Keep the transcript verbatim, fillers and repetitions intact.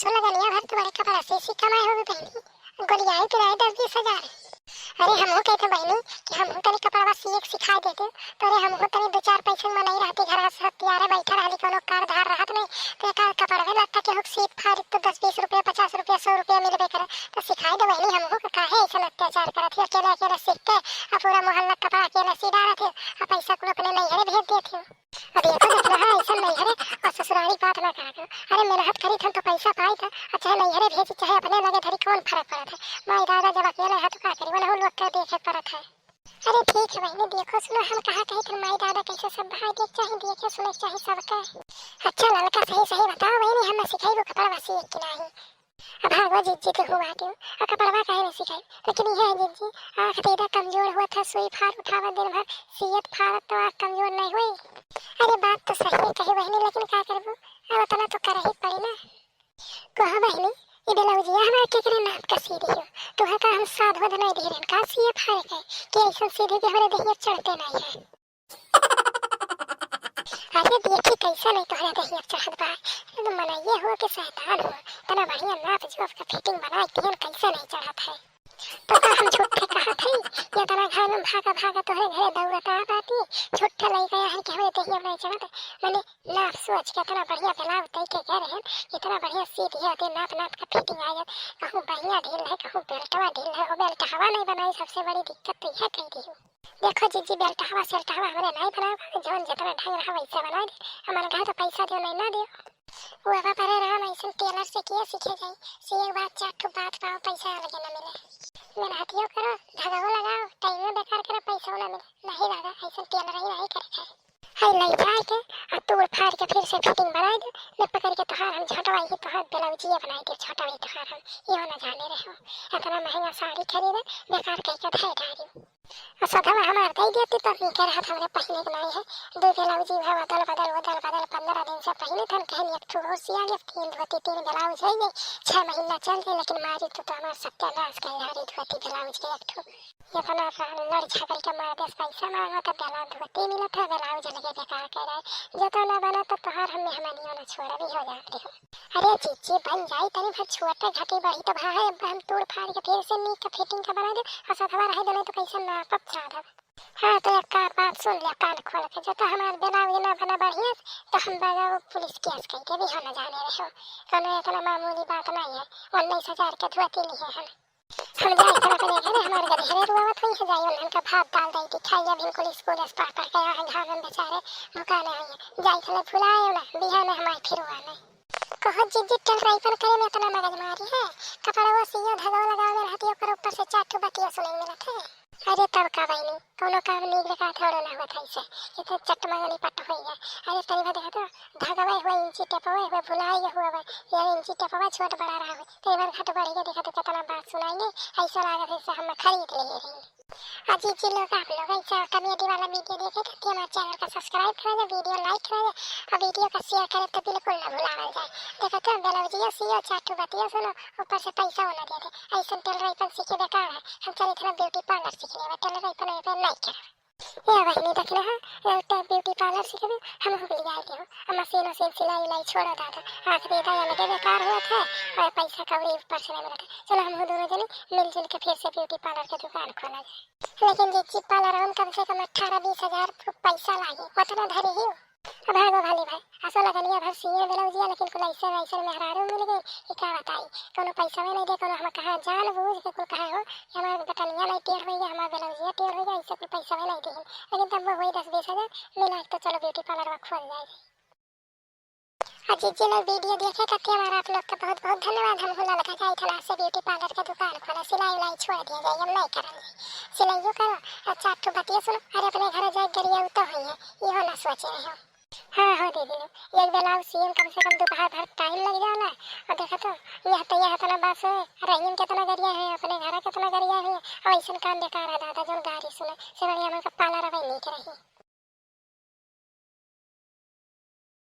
सो लगनिया भर तो बड़े कपड़ा सी सी कमाए होगी बहिनी, गोलियाई पिराए दस बीस हजार। अरे हमहू कहते बहिनी कि हमहू तनी कपड़वा सिए के सिखाए देते, तो अरे हमहू तनी दो चार पैसा में नहीं रहती, घर से हथियारे बैठा रहली, कोनो कार धार रहत नहीं, तो एक आध कपड़वे लत्ता के हुक सीत फारित तो दस बीस रुपया, पचास रुपया, सौ रुपया मिलबे करे, तो सिखाए दे बहिनी हमहू के, काहे ऐसन अत्याचार करत है, अकेले अकेले सीख के आ पूरा मोहल्ला कपड़ा अकेले सी डारत है, आ पैसा कुल अपने नैहरे भेज देत है। अब एको जतना है ऐसन नहीं है रे, और ससुरारी बात ना करा करो। अरे मेहनत करी थन तो पैसा पाई था, और चाहे नैहरे भेजी चाहे अपने लगे धरी, कौन फर्क पड़त है? माई दादा जब अकेले है तो का करी, वनहु लोग के देखे पड़त है। अरे ठीक है बहिनी, देखो सुनो, हम कहा कही थन माई दादा कैसे सब भाई देख चाहे देखे सुने चाहे सबके। अच्छा ललका सही सही बताओ बहिनी, हम सिखाई वो कपड़ा वासी एक कि नहीं? अब भागो जिज्जी के हुआ दो, आ कपड़वा काहे नहीं सिखाई? लेकिन यह है जिज्जी, आँख दे दे कमजोर हुआ था, सुई फार उठावा दिन भर, सियत फारत तो आँख कमजोर नहीं हुई। अरे बात तो सही है कही बहिनी, लेकिन का करबू, अब उतना तो कर ही पड़ी ना। कहा बहिनी, ये ब्लाउजिया हमारे केकरे नाप का सी रही हो? तुहे का हम साध वध नहीं दे रहे का सिए फारे के, कि ऐसा सीधे के हमारे देहिया चढ़ते नहीं है। अरे देखी कैसा नहीं तोहरे देहिया चढ़त बा। एकदम मनइये हो कि शैतान हो, इतना बढ़िया नाप जोख के फिटिंग बनाई दिहन, कैसे नहीं चढ़त है? तो का हम झूठे कहत हई कि इतना घर में भागा भागा तोहरे घरे दौड़त आ बाटी, झूठे लई गया है कि हमरे देहिया नहीं चढ़त। मैंने नाप सोच के इतना बढ़िया ब्लाउज दे के गए रहन, इतना बढ़िया सी दिया दे, नाप नाप के फिटिंग आ जात। कहूँ बढ़िया ढील है, कहूँ बेल्टवा ढील है, वो बेल्ट हवा नहीं बनाई, सबसे बड़ी दिक्कत तो यह कह दी हूँ। देखो जिज्जी, बेल्टहवा सेल्टहवा हमरे नाई बनावे के, जौन जितना ढंग रहा वैसे बनाए दे। हमारे घर तो पैसा दियो नहीं ना दियो। वो अब परे रहा, हम ऐसन टेलर से किए सीखे जाई। सीए के बाद चार ठो बात पाओ, पैसा अलगे ना मिले। मेहनतियो करो, धगवो लगाओ, टाइमो बेकार करो, पैसा ना मिले। नहीं दादा, ऐसन टेलर ही नहीं करे के। हाय ले जाए के, आ तोड़ फाड़ के फिर से फिटिंग बनाए दे। ले पकड़ के तोहार हम झटवाई ही, तोहार ब्लाउजिए बनाए दे, झटवाई तोहार हम। इहो ना जाने रहे हो, इतना महंगा साड़ी खरीदे, बेकार कह के धै डारी। आ सधवा हमार दे देती तो नीके रहत, हमरे पहिने के नाई है। दो ब्लाउज ही है, अदल बदल, अदल बदल, पन्द्रह दिन से पहिने थन, कहन एक ठो और सिया ले, तीन धोती, तीन ब्लाउज है ये, छह महीना चल जाए, लेकिन मारी तो, तो हमार सत्यानाश कर डारी धोती ब्लाउज के एक ठो। इतना सा लड़ झगड़ के मार देस, पैसा मांगा तो ब्लाउज धोती मिलत है, ब्लाउज लगे बेकार कर रहे, जतो ना बना तो तोहार हम मेहमानियों ना छोड़ भी हो जाते हो। अरे जीजी, बन जाई तनी भर छोटे घटी बढ़ी तो भाई, अब हम तोड़ फाड़ के फिर से नीक के फिटिंग के बना दे, और सधवा रहे देने तो कैसे नापब साधब। हाँ, तो एक का बात सुन ले कान खोल के, जो तो हमार ब्लाउज ना बना बढ़िया, तो हम बजाओ पुलिस केस कह के भी हम जाने रहे हो। कोनो इतना मामूली बात नहीं है, उन्नीस हजार के धोती लिए हम। हम जाए इतना अपने घरे, हमार गधेरे रुआवत हुई है, जाई उन्हन का भात दाल दे के खाई, अभी कुल स्कूल से पढ़ पढ़ के यहाँ घाम में बेचारे भुकाने हुई है। जाई इतना भुलाए ना, बिहाने हमारे फिर आने। कहो जिज्जी, टलराइपन करे में इतना मगज मारी है, कपड़वा सियो, धगवा लगावे में रहती, ओकर ऊपर से चार ठो बतिया सुनाई मिलत है। अरे तब का बहिनी, कोनो काम नीक बेकार थोड़ो ना होत है इसे, ये तो चट मगनी पट हुई है। अरे तनी भर देखा तो, धगवे हुए, इंची टेपवे हुए, भुलाई हुए, ये इंची टेपवा छोट बड़ा रहा हुए, तनी भर घट बढ़ के देखा तो कितना बात सुनाई, ऐसा लागत है जैसे हम खरीद लिए रही। आ जीजी लोग, आप लोग ऐसा कॉमेडी वाला वीडियो देखे तो हमारे चैनल का सब्सक्राइब करा जाए, वीडियो लाइक करा जाए और वीडियो का शेयर करे तो बिल्कुल ना भुलावल जाए। देखो तो ब्लाउजिया सियो, चार ठो बतिया सुनो, ऊपर से पैसा ना दे दे। ऐसन टेलराइपन सीखे बेकार है। हम चली थोड़ा ब्यूटी पार्लर सीख लेवे, टेलराइपन पे नहीं करे। ए बहिनी देखले है, ए तो ब्यूटी पार्लर सीखे भी हम हो गई आए हो। हम मशीन उशीन सिलाई उलाई छोड़ो दादा, आँख दे दाई अलगे बेकार हुआ था और पैसा कौड़ी ऊपर से नहीं मिलता। चलो हम दोनों जने मिलजुल के फिर से ब्यूटी पार्लर के दुकान खोला जाए। लेकिन जिज्जी, पार्लर में कम से कम अठारह बीस हजार पैसा लागे, उतना धरी ही। अब भागो भाली भाई, असो लगनिया भर सिए ब्लाउजिया, लेकिन कुल ऐसे वैसे मेहरारू मिल गई कि का बताई। कोनो पैसा में नहीं दे, कोनो हम कहाँ जान बूझ के कुल कहा हो कि हमार बटनिया नहीं टेढ़ होइगा, हमार ब्लाउजिया टेढ़ होइगा, ऐसे कुल पैसा में नहीं दे। लेकिन तब वो हुई दस बीस हजार मिला के, तो चलो ब्यूटी पार्लर खोल जाए। आ जिज्जी लोग वीडियो देखे खातिर हमारा आप लोग का बहुत बहुत धन्यवाद। हम हुला लगा जाए थला से ब्यूटी पार्लर का दुकान खोला, सिलाई उलाई छोड़ दिया जाए, हम नहीं करल जाए। सिलाइयो करो और चार ठो बतिया सुनो, अरे अपने घर जाए गरिया तो हुई है, इहो ना सोचे रहे हो। हाँ, हाँ दीदी, एक ब्लाउज सिए में कम से कम दोपहर भर टाइम लग जाला। और देखा तो, यह तो यह इतना बात है, रहीम कितना गरिया है, अपने घर कितना गरिया है, और ऐसन काम बेकार है दादा, जोन गारी सुने, से बढ़िया हमन का पार्लर अबै नीक रही।